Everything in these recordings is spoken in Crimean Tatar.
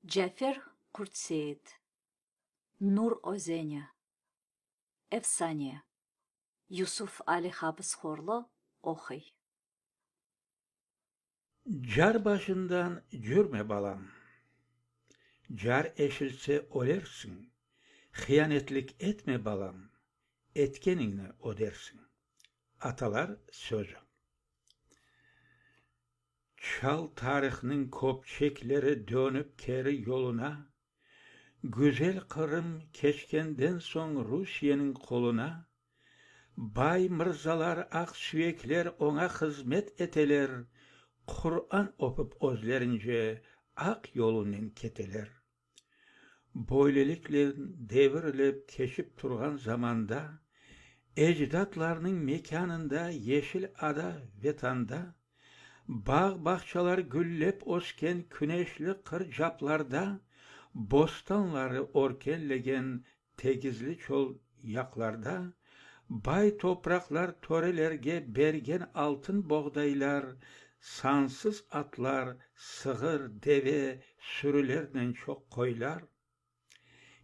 Cafer Qurtseit, Nur özeni, Efsane, Yusuf Ali Hapıshorlı oquy. Car başından cürme, balam. Car eşilse ölersiñ. Hiyanetlik etme, balam, etkeniñni ödersiñ. Atalar sözü. Çal tarihnıñ köpçekleri dönüp keri yoluna, Güzel Qırım keçkenden soñ Rusiyeniñ qoluna, Bay mırzalar, aqsüyekler oña hızmet eteler, Quran oqup özlerince aq yolunen keteler. Böylelikle devirilip keçip turğan zamanda, ecdatlarnıñ mekânında yeşil ada Vetanda, bağ-bağçalar güllep ösken küneşli qır caplarda, bostanları örkenlegen tegizli çöl yaqlarda, bay topraqlar törelerge bergen altın boğdaylar, sansız atlar, sığır, deve, sürülernen çoq qoylar.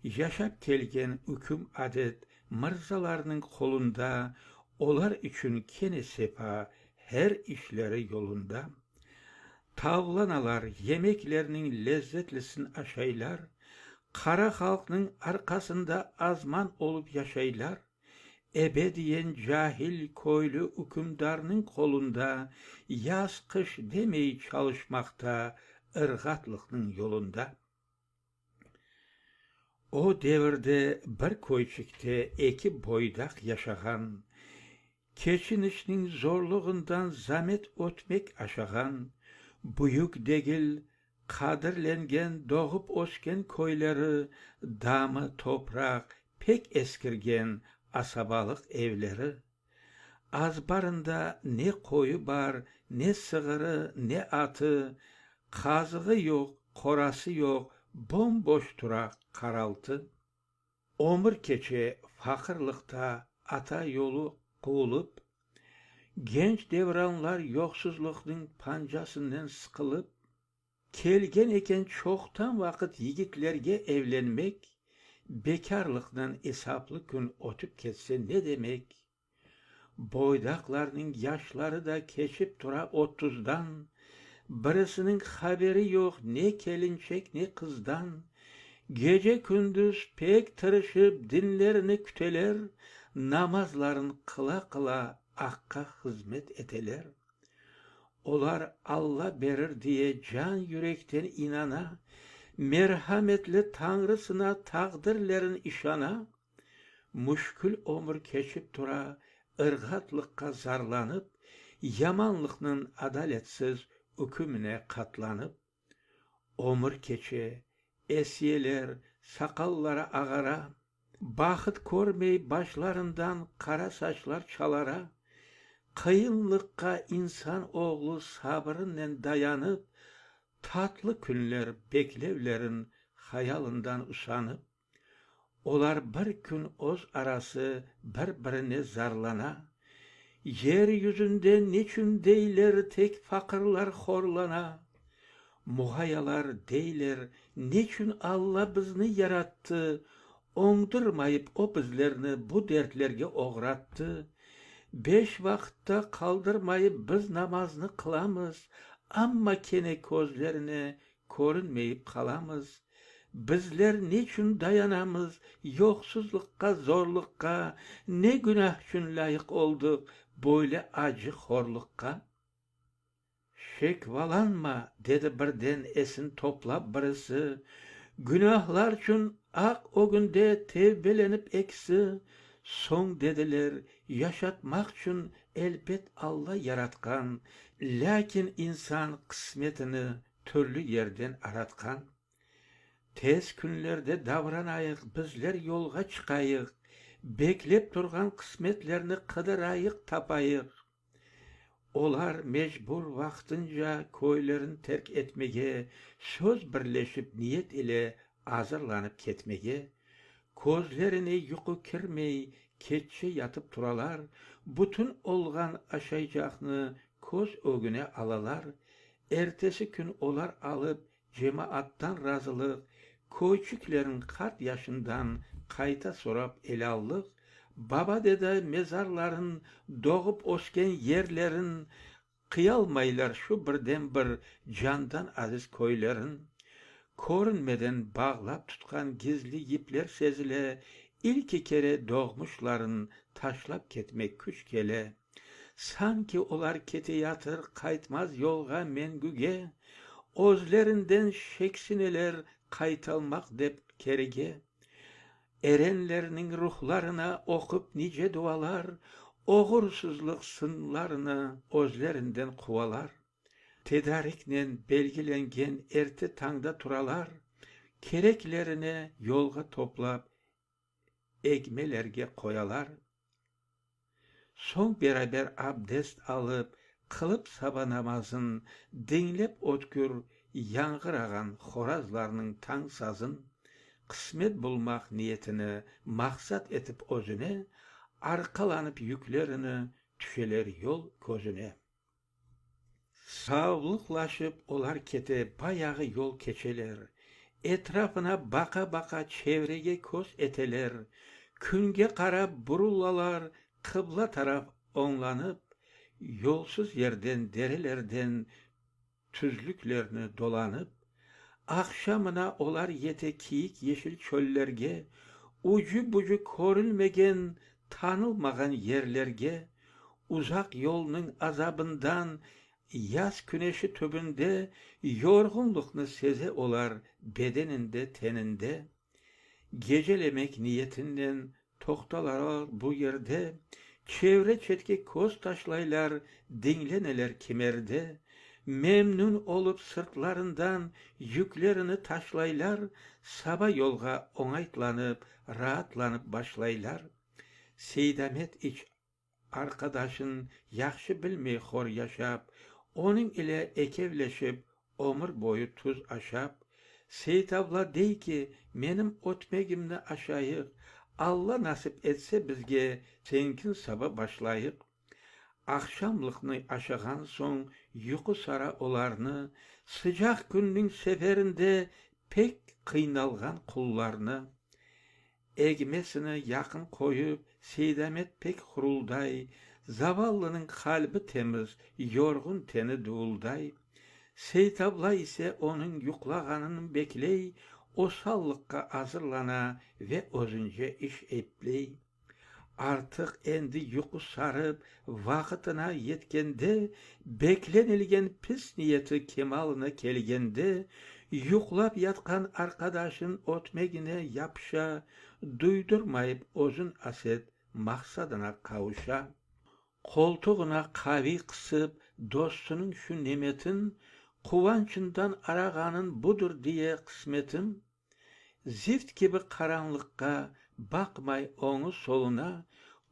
Yaşap kelgen üküm-adet mırzalarnıñ qolunda, olar içün kene sefa, her işleri yolunda. Tavlanalar, yemeklerniñ lezzetlisin aşaylar, qara halqnıñ arqasında azman olıp yaşaylar, ebediyen cahil köylü ükümdarnıñ qolunda yaz-qış demey çalışmaqta ırğatlıqnıñ yolunda. O devirde bir köyçikte eki boydaq yaşağan, keçinişniñ zorluğından zamet ötmek aşağan, büyük degil, qadirlengen doğıp ösken köyleri, damı topraq, pek eskirgen asabalıq evleri. Azbarında ne qoyu bar, ne sığırı, ne atı, qazığı yoq, qorası yoq, bom-boş tura qaraltı. Ömür keçe faqırlıqta ata yolu quvulıp, genç devranlar yoqsuzlıqnıñ pancasınen sıqılıp, kelgen eken çoqtan vaqıt yigitlerge evlenmek, bekârlıqnen esaplı kün ötip ketse ne demek? Boydaqlarnıñ yaşları da keçip tura otuzdan, birisiniñ haberi yoq ne kelinçek, ne qızdan. Gece-kündüz pek tırışıp dinlerini küteler, namazların qıla-qıla Aqqa hızmet eteler. Olar Alla berir diye can-yürekten inana, merhametli Tañrısına taqdirlerin işana. Müşkül ömür keçip tura, ırğatlıqqa zarlanıp, yamanlıqnıñ adaletsiz ükümine qatlanıp. Ömür keçe, esiyeler, saqalları ağara, bahıt körmey başlarından qara saçlar çalara, qıyınlıqqa insan oğlu sabırınen dayanıp, tatlı künler beklevlerin hayalından usanıp, Olar bir kün öz arası bir-birine zarlana, Yer yüzünde niçün deyler tek faqırlar horlana? Muğayalar, deyler, niçün Alla bizni yarattı, Oñdurmayıp o bizlerni bu dertlerge oğrattı? Beş vaqıtta qaldırmayıp biz namaznı qılamız, Amma kene közlerine körünmeyip qalamız. Bizler niçün dayanamız yoqsuzlıqqa, zorluqqa, ne günâhçün lâyıq oldıq böyle acı horluqqa? Şekvalanma, dedi birden esin toplap birisi, günâhlarçün Aq ögünde tevbelenip ekisi, soñ dediler, yaşatmaqçün elbet Alla yaratqan, lâkin insan qısmetini türlü yerden aratqan. Tez künlerde davranayıq, bizler yolğa çıqayıq, beklep turğan qısmetlerni qıdırayıq, tapayıq. Olar mecbur vaqtınca köylerini terk etmege, söz birleşip niyet ile azırlanıp ketmege, közlerine yuqu kirmey keççe yatıp turalar, bütün olğan aşaycaqnı köz ögüne alalar, ertesi kün olar alıp. Cemaattan razılıq, Köyçiklerniñ qart yaşından Qayta sorap elâllıq, Baba-dede mezarların, Doğıp ösken yerlerin, Qıyalmaylar şu birden-bir Candan aziz köylerin. Körünmeden bağlap tutqan Gizli yipler sezile, İlki kere doğmuşların Taşlap ketmek küç kele. Sanki olar keteyatır Qaytmaz yolğa mengüge, Özlerinden şeksineler Qaytalmaq dep kerige. Erenlerniñ ruhlarına Oqup nice dualar, Oğursızlıq sınlarını Özlerinden quvalar. Tedariknen belgilengen Erte tañda turalar, Kereklerini yolğa toplap Egmelerge qoyalar. Soñ beraber abdest alıp, qılıp saba namazın, Diñlep ötkür yañğırağan horazlarnıñ tañ sazın, Qısmet bulmaq niyetini maqsat etip özüne, Arqalanıp yüklerini tüşeler yol közüne. Savlıqlaşıp olar kete, bayağı yol keçeler. Etrafına baqa-baqa çevrege köz eteler. Künge qarap burulalar, qıbla taraf oñlanıp, yolsuz yerden, derelerden tüzlüklerni dolanıp, aqşamına olar yete kiyik yeşil çöllerge, ucu-bucu körülmegen, tanılmağan yerlerge, uzaq yolnıñ azabından yaz küneşi tübünde yorğunlıqnı seze olar bedeninde, teninde. Gecelemek niyetinen toqtalar bu yerde, çevre-çetke köz taşlaylar, diñleneler kimerde, memnün olıp sırtlarından yüklerini taşlaylar, saba yolğa oñaytlanıp, raatlanıp başlaylar. Seydamet iç Arqadaşın yahşı bilmey hor yaşap, Onıñ ile ekevleşip ömür boyu tuz aşap. Seytabla dey ki, menim ötmegimni aşayıq, Alla nasip etse bizge señkin saba başlayıq. Aqşamlıqnı aşağan soñ yuqu sara olarnı, Sıcaq künniñ seferinde pek qıynalğan qullarnı. Egmesini yaqın qoyıp, Seydamet pek hurulday, Zavallınıñ qalbi temiz, yorğun teni duvulday. Seytabla ise onıñ yuqlağanını bekley, osallıqqa azırlana ve özünce iş epley. Artıq endi yuqu sarıp, vaqıtına yetkende, beklenilgen pis niyeti kemalına kelgende, yuqlap yatqan arqadaşın ötmegine yapışa, duydurmayıp özün aset maqsadına qavuşa. Qoltuğına qaviy qısıp dostunıñ şu nemetin, quvançından arağanın budır diye qısmetim, Zift kibi qaranlıqqa baqmay oñu-soluna,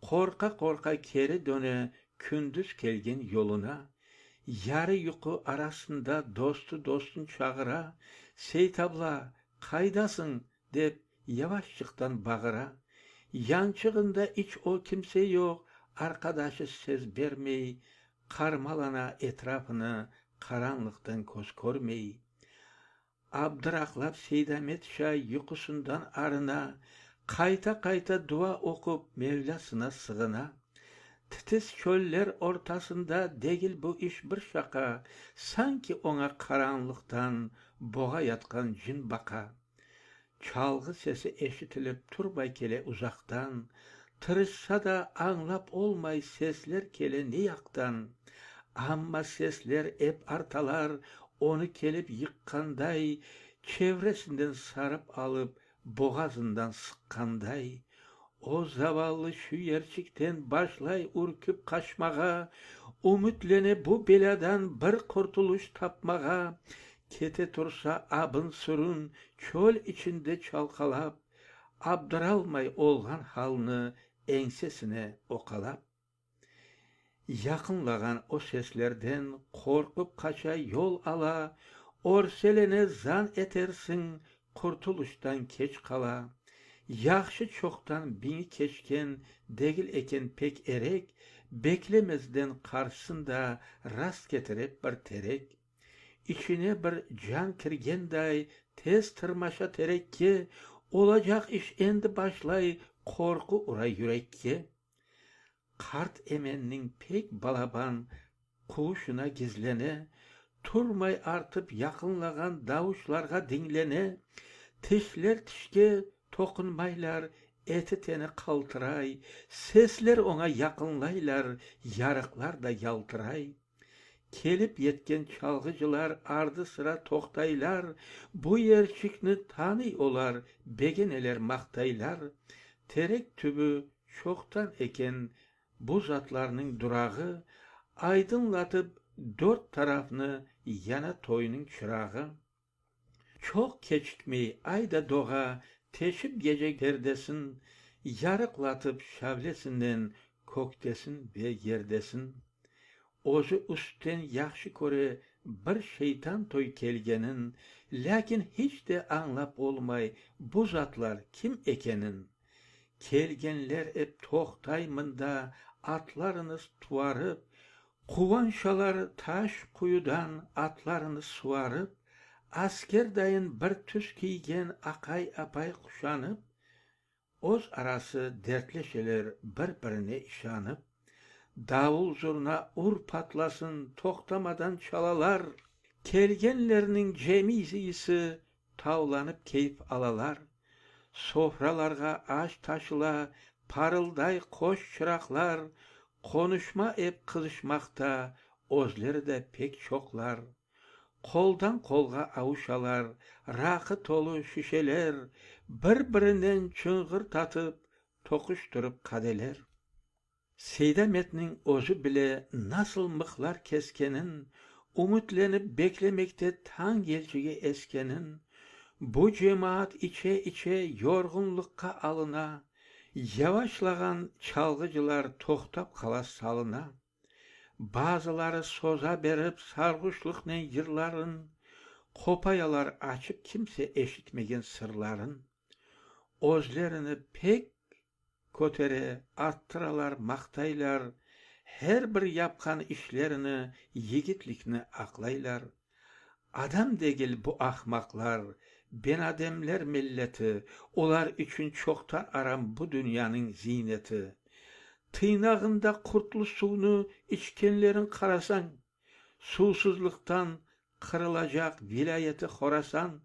qorqa-qorqa keri döne kündüz kelgen yoluna. Yarı yuqu arasında dostu dostun çağıra, Seytabla, qaydasıñ? dep yavaşçıqtan bağıra. Yançığında iç o kimse yoq, arqadaşı ses bermey, qarmalana etrafını qaranlıqtan köz körmey. Abdıraqlap Seydamet şay yuqusından arına, qayta-qayta dua oqup Mevlâsına sığına. Titis çöller ortasında degil bu iş bir şaqa, sanki oña qaranlıqtan boğayatqan cin baqa. Çalğı sesi eşitilip turmay kele uzaqtan, tırışsa da añlap olmay sesler kele ne yaqtan. Amma sesler ep artalar, onı kelip yıqqanday, çevresinden sarıp alıp, boğazından sıqqanday. O zavallı şu yerçikten başlay ürkip qaçmağa, ümütlene bu belâdan bir qurtulış tapmağa. Kete tursa abın-sürün çöl içinde çalqalap, abdıralmay olğan halnı eñsesine oqalap. Yaqınlağan o seslerden qorqıp qaça yol ala, Örselene zan etersiñ, qurtulıştan keç qala. Yahşı çoqtan biñi keçken degil eken pek erek, Beklemezden qarşısında rast ketirep bir terek. İçine bir can kirgenday, tez tırmaşa terekke, Olacaq iş endi başlay, qorqu ura yürekke. Qart emenniñ pek balaban quvuşına gizlene, Turmay artıp yaqınlağan davuşlarğa diñlene, Tişler tişke toqunmaylar, eti-teni qaltıray, Sesler oña yaqınlaylar, yarıqlar da yaltıray. Kelip yetken çalğıcılar ardı-sıra toqtaylar, Bu yerçikni tanıy olar, begeneler, maqtaylar. Terek tübü çoqtan eken bu zatlarnıñ durağı, Aydınlatıp dört tarafnı yana toynıñ çırağı. Çoq keçikmey ay da doğa, teşip gece perdesin, Yarıqlatıp şavlesinen köktesin ve yerdesin. Özü üstten yahşı köre bir şeytan toy kelgenin, Lâkin hiç de añlap olmay bu zatlar kim ekenin. Kelgenler ep toqtay mında atlarını tuvarıp, Quvançalar taş quyudan atlarını suvarıp, Asker dayın bir tüs kiygen aqay-apay quşanıp, Öz arası dertleşeler bir-birine işanıp. Davul-zurna ur patlasın toqtamadan çalalar, Kelgenlerniñ cemiysi tavlanıp keyf alalar. Sofralarğa aş taşıla, parılday qoş çıraqlar, Qonuşma ep qızışmaqta, özleri de pek çoqlar. Qoldan-qolğa avuşalar, raqı tolu şişeler, Bir-birinen çıñğırtatıp, toquştırıp qadeler. Seydametniñ özü bile nasıl mıhlar keskenin, Ümütlenip beklemekte tañ yelçigi eskenin. Bu cemaat içe-içe yorğunlıqqa alına, Yavaşlağan çalğıcılar toqtap qala salına. Bazıları soza berip sarğuşlıqnen yırların, Qopayalar açıp kimse eşitmegen sırların. Özlerini pek kötere, arttıralar, maqtaylar, Her bir yapqan işlerini, yigitlikni aqlaylar. Adam degil bu ahmaqlar, benademler milleti, Olar içün çoqtan aram bu dünyanıñ ziyneti. Tıynağında qurtlu suvnı içkenlerin qarasañ, Suvsuzlıqtan qırılacaq vilâyeti Horasan.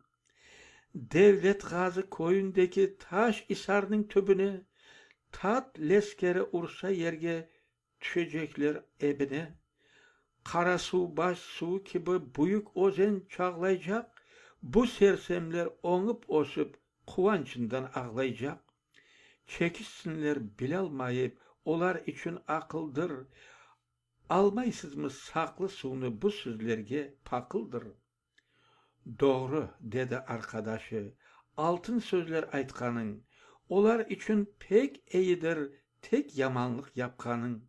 Devlet Ğazı köyündeki taş isarnıñ tübüne Tat leskeri ursa yerge tüşecekler ebine. Qarasuvbaş suvu kibi büyük özen çağlaycaq, Bu sersemler oñıp-ösip quvançından ağlaycaq. Çekişsinler bilalmayıp, olar içün aqıldır, Almaysızmı saqlı suvnı bu sizlerge paqıldır. Doğru, dedi arqadaşı, altın sözler aytqanıñ, olar içün pek eyidir tek yamanlıq yapqanıñ.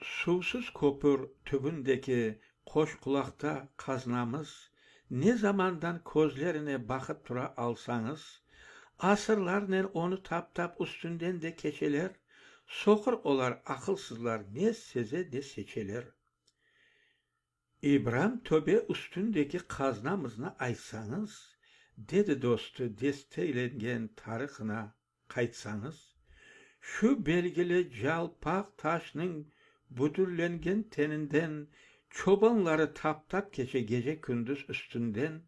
Suvsuz köpür tübündeki qoşqulaqta qaznamız, ne zamandan közlerine baqıp tura alsañız, asırlarnen onı taptap üstünden de keçeler, soqur olar aqılsızlar ne seze ne seçeler. İbram töbe üstündeki qaznamıznı aytsañız, dedi dostu desteylengen tarıqına qaytsañız, şu belgili calpaq taşnıñ büdürlengen teninden çobanları taptap keçe gece-kündüz üstünden,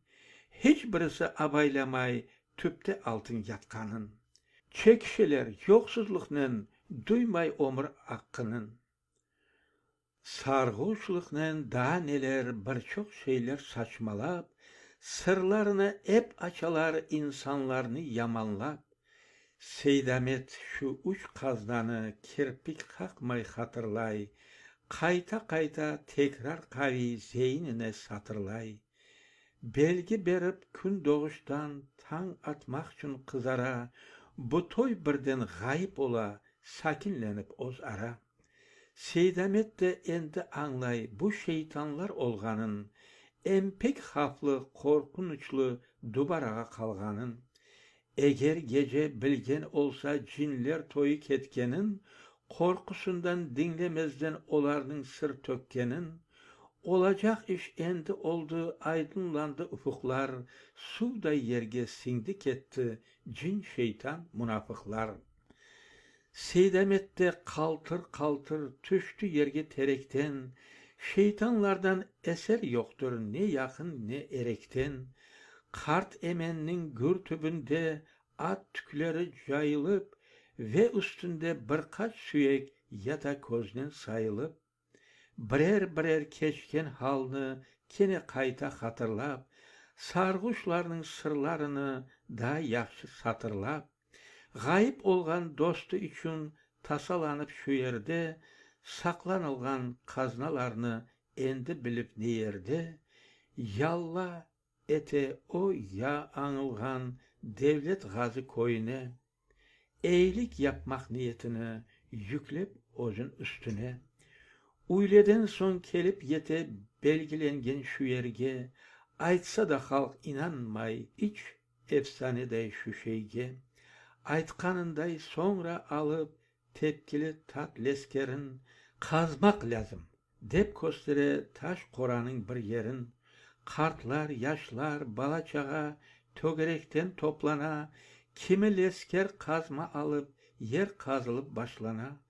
hiç birisi abaylamay tüpte altın yatqanın. Çekişeler yoqsuzlıqnen duymay ömür aqqının. Sarğuşlıqnen daa neler bir çoq şeyler saçmalap, sırlarını ep açalar insanlarnı yamanlap. Seydamet şu üç qaznanı kirpik qaqmay hatırlay, qayta-qayta tekrar qaviy zeinine satırlay. Belgi berip kün doğuştan tañ atmaqçün qızara, bu toy birden ğayıp ola, sakinlenip öz ara. Seydamet de endi añlay bu şeytanlar olğanın, em pek havflı, qorqunıçlı dubarağa qalğanın. Eger gece bilgen olsa cinler toyı ketkenin, qorqusından diñlemezden olarnıñ sır tökkenin. Olacaq iş endi oldı, aydınlandı ufuqlar, Suvday yerge siñdi ketti cin-şeytan, munafıqlar. Seydamet de qaltır-qaltır tüşti yerge terekten, Şeytanlardan eser yoqtır ne yaqın, ne erekten. Qart emenniñ gür tübünde at tükleri cayılıp ve üstünde bir qaç süyek yata köznen sayılıp. Birer-birer keçken halnı kene qayta hatırlap, sarğuşlarnıñ sırlarını daa yahşı satırlap, ğayıp olğan dostu içün tasalanıp şu yerde saqlanılğan qaznalarnı endi bilip ne yerde, yalla ete o ya añılğan Devlet Ğazı köyüne, Eyilik yapmaq niyetini yüklep özün üstüne, üyleden soñ kelip yete belgilengen şu yerge, aytsa da halq inanmay iç efsaneday şu şeyge. Aytqanınday soñra alıp tepkili tat leskerin, qazmaq lâzim, dep köstere taş qoranıñ bir yerin. Qartlar, yaşlar, bala-çağa tögerekten toplana, kimi lesker qazma alıp, yer qazılıp başlana.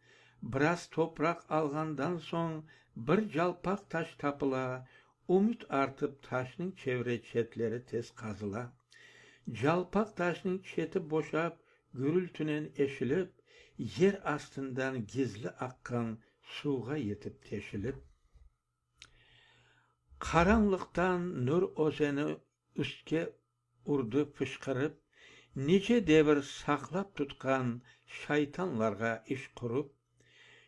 Biraz topraq alğandan soñ bir calpaq taş tapıla, ümüt artıp taşnıñ çevre çetleri tez qazıla. Calpaq taşnıñ çeti boşap, gürültünen eşilip, yer astından gizli aqqan suvğa yetip teşilip. Qaranlıqtan Nur özeni üstke urdı fışqırıp, nice devir saqlap tutqan şaytanlarğa iş qurıp,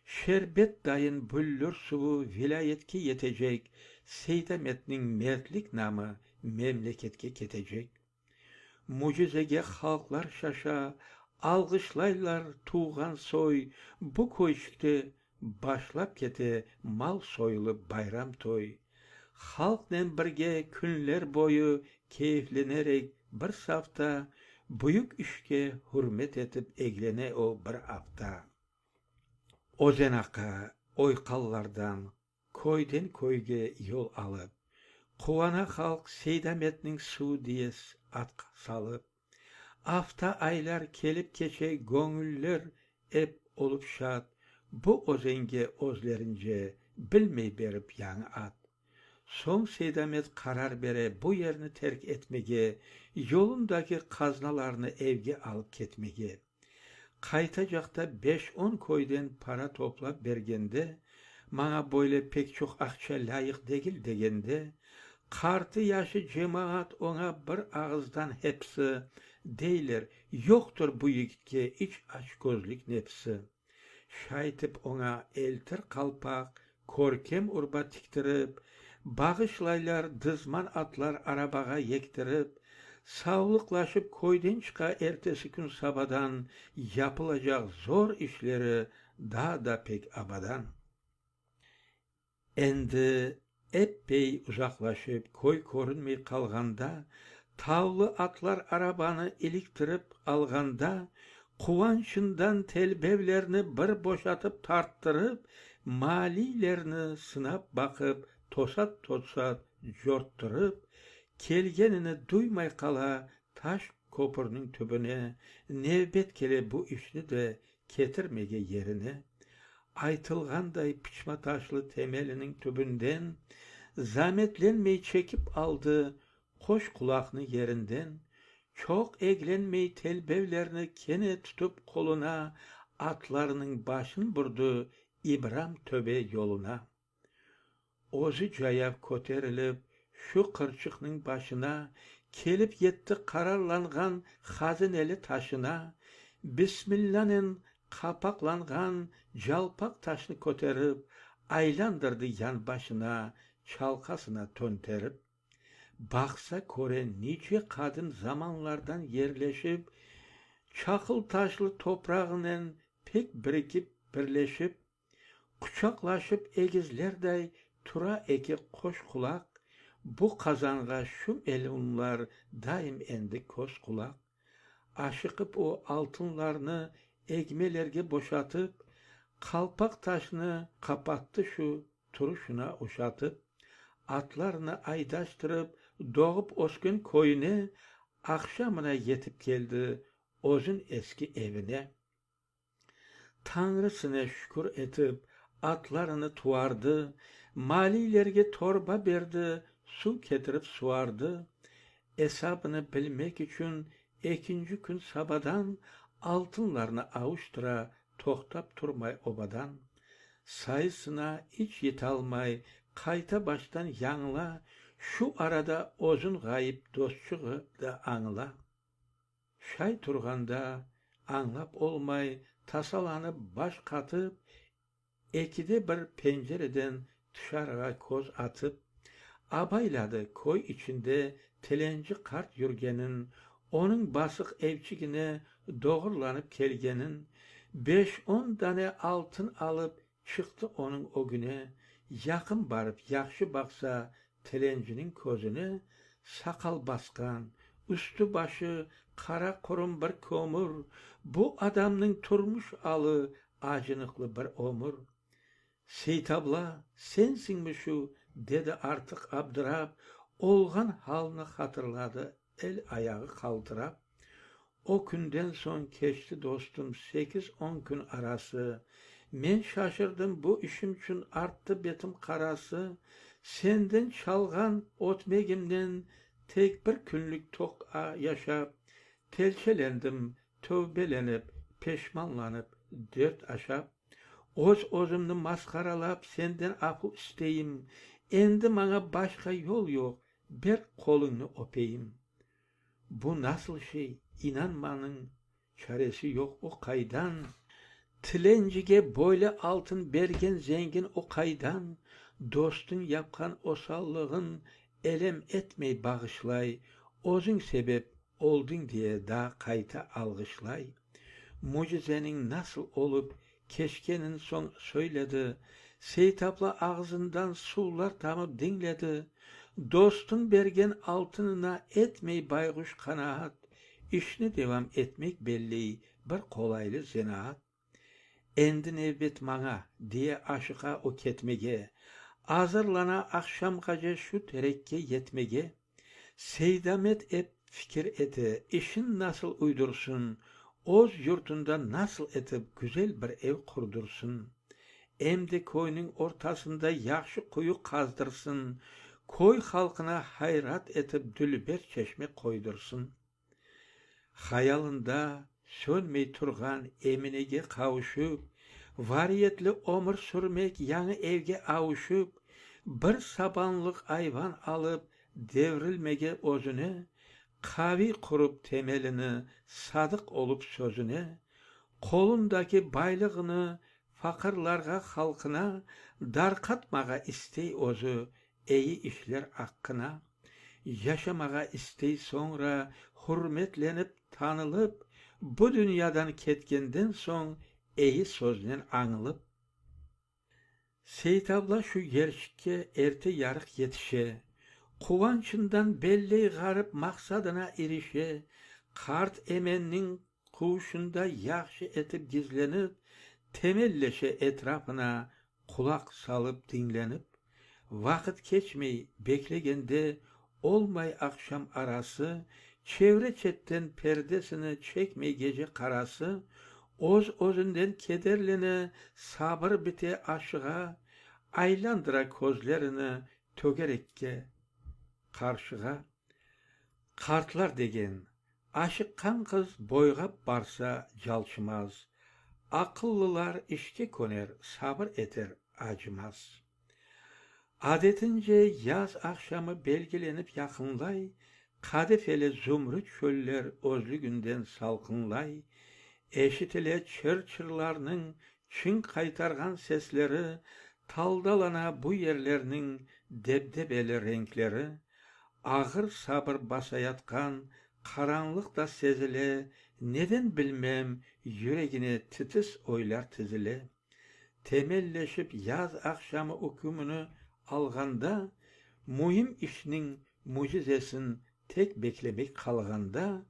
şerbet dayın büllür suvu vilâyetke yetecek, Seydametniñ mertlik namı memleketke ketecek. Mücizege halqlar şaşa, alğışlaylar tuvğan soy, bu köyçikte başlap kete mal soyulıp bayram toy. Halqnen birge künler boyu keyflenerek bir safta, büyük işke hürmet etip eglene o bir afta. Özen aqa oyqallardan Köyden köyge yol alıp, Quvana halq Seydametniñ suvu diye at salıp. Afta, aylar kelip keçe, göñüller ep olıp şad, Bu özenge özlerince bilmey berip yañı ad. Soñ Seydamet qarar bere bu yerni terk etmege, yolundaki qaznalarnı evge alıp ketmege. Qaytacaqta beş-on köyden para toplap bergende, maña böyle pek çoq aqça lâyıq degil degende, qartı-yaşı cemaat oña bir ağızdan hepsi, deyler, yoqtır bu yigitke iç açközlük nepsi. Şaytip oña eltir qalpaq, körkem urba tiktirip, bağışlaylar dızman atlar arabağa yektirip, savlıqlaşıp köyden çıqa ertesi kün sabadan yapılacaq zor işleri daa da pek abadan. Endi eppeyi uzaqlaşıp, köy körünmey qalğanda, tavlı atlar arabanı iliktirip alğanda, quvançından telbevlerni bir boşatıp tarttırıp, maliylerni sınap baqıp, tosat-tosat corttırıp, kelgenini duymay qala taş köpürniñ tübüne, nevbet kele bu işni de ketirmege yerine, aytılğanday pıçma taşlı temeliniñ tübünden zametlenmey çekip aldı qoş qulaqnı yerinden, çoq eglenmey telbevlerni kene tutıp qoluna, atlarınıñ başın burdı İbram töbe yoluna. Özü cayav köterilip, şu qırçıqnıñ başına kelip yetti qararlanğan hazineli taşına, Bismillanen qapaqlanğan calpaq taşnı köterip, aylandırdı yanbaşına, çalqasına tönterip. Baqsa, köre, nice qadim zamanlardan yerleşip, çaqıl taşlı toprağınen pek birikip, birleşip, Quçaqlaşıp egizlerday tura eki qoş qulaq, Bu qazanğa şu melunlar daim endi köz-qulaq. Aşıqıp o altınlarnı egmelerge boşatıp, Qalpaq taşnı qapattı şu turuşına oşatıp. Atlarını aydaştırıp, doğıp ösken köyüne aqşamına yetip keldi özün eski evine. Tañrısına şükür etip, atlarını tuvardı, maliylerge torba berdi, suv ketirip suvardı. Esabını bilmek içün ekinci kün sabadan altınlarnı avuştıra, toqtap turmay obadan. Sayısına iç yetalmay, qayta baştan yañıla, şu arada özün ğayıp dostçuğı da añıla. Şay turğanda, añlap olmay, tasalanıp baş qatıp, ekide bir pencereden tışarığa köz atıp, abayladı köy içinde tilenci qart yürgenin, onıñ basıq evçigine doğurlanıp kelgenin, beş-on dane altın alıp çıqtı onıñ ögüne, yaqın barıp yahşı baqsa Tilenciniñ közüne saqal basqan, üstü-başı qara-qurum bir kömür, bu adamnıñ turmuş alı acınıqlı bir ömür. Seytabla, sensiñmi şu? dedi artıq abdırap, olğan halnı hatırladı, el-ayağı qaltırap. O künden soñ keçti dostum sekiz-on kün arası. Men şaşırdım, bu işimçün arttı betim qarası. Senden çalğan ötmegimnen tek bir künlük toq yaşap, telçelendim, tövbelenip, peşmanlanıp, dert aşap. Öz-özümni masqaralap senden afu isteyim, endi maña başqa yol yoq, ber qoluñnı öpeyim. Bu nasıl şey, inanmanıñ çaresi yoq, o qaydan? Tilencige böyle altın bergen zengin o qaydan? Dostuñ yapqan osallığın elem etmey bağışlay, özüñ sebep oldıñ diye daa qayta alğışlay. Mücizeniñ nasıl olıp keçkenin soñ söyledi, Seytabla ağzından suvlar tamıp diñledi. Dostuñ bergen altınına etmey bayğuş qanaat, İşni devam etmek belley bir qolaylı zenaat. Endi nevbet maña, diye aşıqa o ketmege, Azırlana aqşamğace şu terekke yetmege. Seydamet ep fikir ete, işin nasıl uydursın, öz yurtunda nasıl etip güzel bir ev qurdursın. Em de köyniñ ortasında yahşı quyu qazdırsın, köy halqına hayrat etip dülber çeşme qoydırsın. Hayalında sönmey turğan Eminege qavuşıp, variyetli ömür sürmek yañı evge avuşıp, bir sabanlıq ayvan alıp devrilmege özüne, qaviy qurıp temelini sadıq olıp sözüne, qolundaki baylığını faqırlarğa halqına darqatmağa istey özü eyi işler aqqına, yaşamağa istey soñra hürmetlenip tanılıp, bu dünyadan ketkenden soñ eyi söznen añılıp. Seytabla şu yerçikke erte yarıq yetişe, quvançından belley ğarip maqsadına irişe, qart emenniñ quvuşında yahşı etip gizlenip, temelleşe etrafına qulaq salıp diñlenip, vaqıt keçmey, beklegende olmay aqşam arası, çevre-çetten perdesini çekmey gece qarası, öz-özünden kederlene, sabır bite aşığa, aylandıra közlerini tögerekke, qarşığa. Qartlar degen, Aşıqqan qız boyğap barsa calçımaz, Aqıllılar işke köner, sabır eter, acımaz. Adetince yaz aqşamı belgilenip yaqınlay, Qadifeli zümrüt çöller özlüginden salqınlay, Eşitile çır-çırlarnıñ çıñ qaytarğan sesleri, Taldalana bu yerlerniñ debdebeli renkleri, Ağır sabır basayatqan qaranlıq da sezile, Neden bilmem, yüregine titis oylar tizile. Temelleşip yaz aqşamı ükümini alğanda, Müim işniñ mücizesin tek beklemek qalğanda,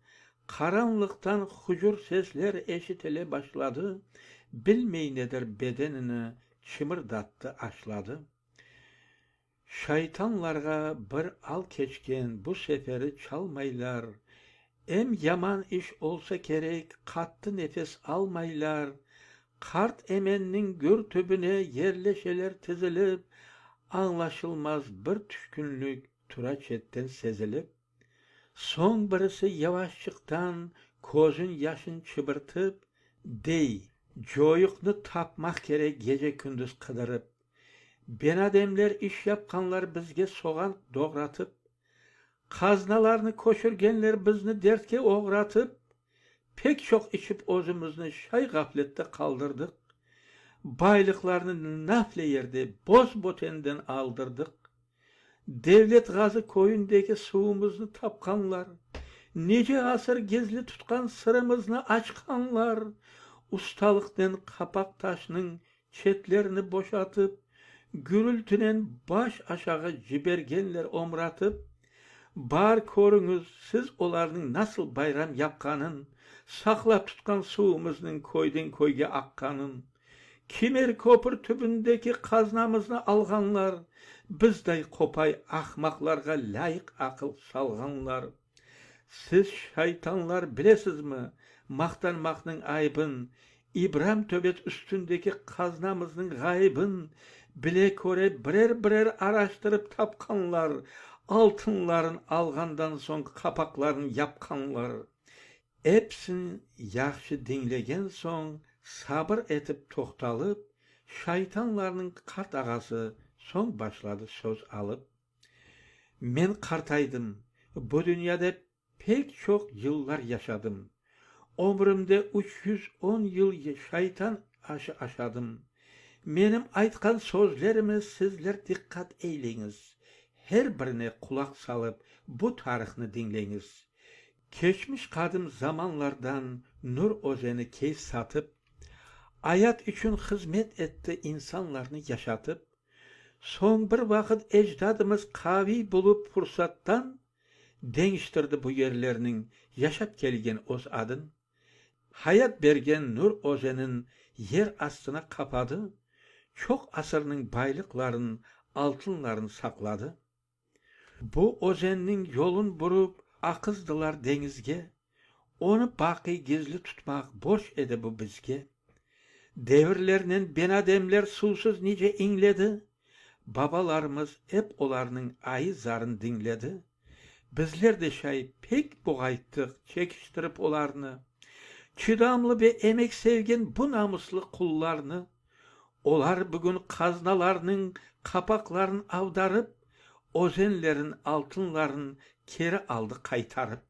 Qaranlıqtan hucur sesler eşitile başladı, Bilmey nedir bedenini çımırdattı aşladı. Şaytanlarğa bir al keçken, bu seferi çalmaylar. Em yaman iş olsa kerek, qattı nefes almaylar. Qart emenniñ gür tübüne yerleşeler tizilip, añlaşılmaz bir tüşkünlik tura çetten sezilip. Soñ birisi yavaşçıqtan közün yaşın çıbırtıp, dey, Coyuqnı tapmaq kerek gece-kündüz qıdırıp. Benademler iş yapqanlar bizge soğan doğratıp, Qaznalarnı köçürgenler bizni dertke oğratıp, Pek çoq içip özümizni şay ğaflette qaldırdıq, Baylıqlarnı nafle yerde boz-bötenden aldırdıq. Devlet Ğazı köyündeki suvumıznı tapqanlar, Nice asır gizli tutqan sırımıznı açqanlar, Ustalıqnen qapaq taşnıñ çetlerini boşatıp, Gürültinen baş aşağı cibergenler omratıp. Bar körüñiz, siz olarnıñ nasıl bayram yapqanın, Saqlap tutqan suvumıznıñ köyden köyge aqqanın. Kimer köpür tübündeki qaznamıznı alğanlar, Bizday qopay ahmaqlarğa lâyıq aqıl salğanlar. Siz, şaytanlar, bilesizmi, maqtanmaqnıñ ayıbın, İbram töbet üstündeki qaznamıznıñ ğayıbın bile-köre birer-birer araştırıp tapqanlar, altınların alğandan soñ qapaqların yapqanlar. Episin yahşı diñlegen soñ, sabır etip toqtalıp, şaytanlarnıñ qart ağası soñ başladı söz alıp. Men qartaydım, bu dünyada pek çoq yıllar yaşadım. Ömrümde 310 yıl şaytan aşı aşadım. Menim aytqan sözlerime sizler diqqat eyleñiz, her birine qulaq salıp bu tarıhnı diñleñiz. Keçmiş qadim zamanlardan Nur özeni keyf satıp, ayat içün hızmet etti insanlarnı yaşatıp, soñ bir vaqıt ecdadımız qaviy bulup fursattan, deñiştirdi bu yerlerniñ yaşap kelgen öz adın. Hayat bergen Nur özenin yer astına qapadı, çoq asırnıñ baylıqların, altınların saqladı. Bu özenniñ yolun burıp aqızdılar deñizge, Onı baqiy gizli tutmaq borc edi bu bizge. Devirlernen benademler suvsuz nice iñledi, Babalarımız ep olarnıñ ayı-zarın diñledi. Bizler de şay pek buğayttıq çekiştirip olarnı, Çıdamlı ve emek sevgen bu namuslı qullarnı. Olar bugün qaznalarnıñ qapaqların avdarıp, Özenlerin altınların keri aldı qaytarıp.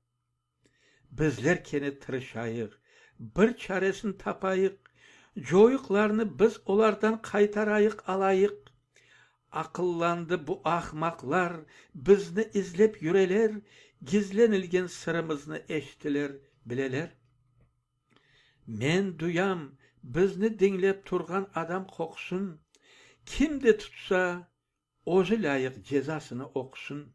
Bizler kene tırışayıq, bir çaresin tapayıq, Coyuqlarnı biz olardan qaytarayıq, alayıq. Aqıllandı bu ahmaqlar, bizni izlep yüreler, Gizlenilgen sırımıznı eşitiler, bileler. Men duyam, bizni diñlep turğan adam qoqusın, Kim de tutsa, özü lâyıq cezasını oqusın.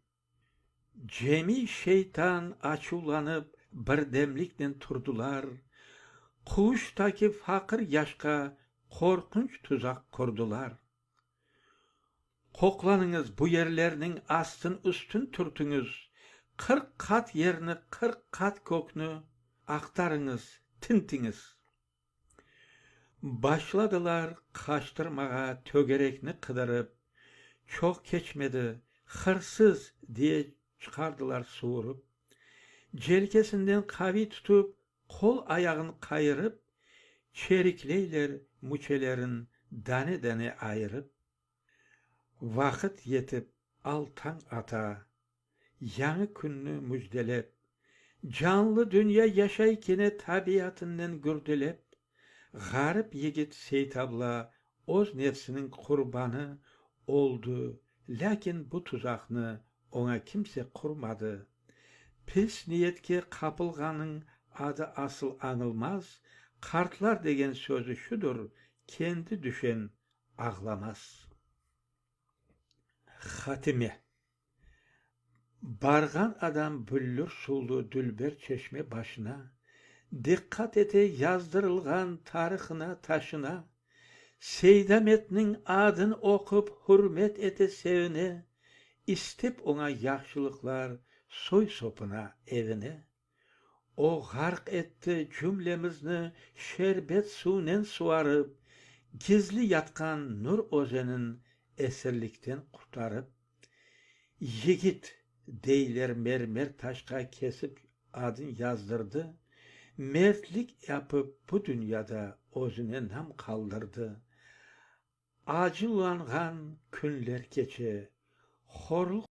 Cemiy şeytan açuvlanıp birdemliknen turdılar, Quvuştaki faqır yaşqa qorqunç tuzaq qurdılar. Qoqlanıñız bu yerlerniñ astın-üstün türtüñiz, 40 qat yerni, 40 qat kökni aqtarıñız, tintiñiz. Başladılar qaçtırmağa tögerekni qıdırıp, çoq keçmedi, hırsız diye çıqardılar suvurıp. Celkesinden qaviy tutıp, qol-ayağın qayırıp, çerikleyler müçelerin dane-dane ayırıp. Vaqıt yetip, al tañ ata, yañı künni müjdelep, Canlı dünya yaşay kene tabiatınnen gürdülep, Ğarip yigit Seytabla öz nefsiniñ qurbanı oldı, lâkin bu tuzaqnı oña kimse qurmadı. Pis niyetke qapılğanıñ adı asıl añılmaz, Qartlar degen sözü şudur, kendi düşen ağlamaz. Hatime. Barğan adam büllür suvlu dülber çeşme başına, Diqqat ete yazdırılğan tarihına, taşına. Seydametniñ adın oqup hürmet ete, sevine. İstep oña yahşılıqlar, soy-sopuna, evine. O ğarq etti cümlemizni şerbet suvnen suvarıp, Gizli yatqan Nur özenin esirlikten qurtarıp. Yigit, deyler mermer taşqa kesip adın yazdırdı, Mertlik yapıp bu dünyada özüne nam qaldırdı. Acılanğan künler keçe, horluq.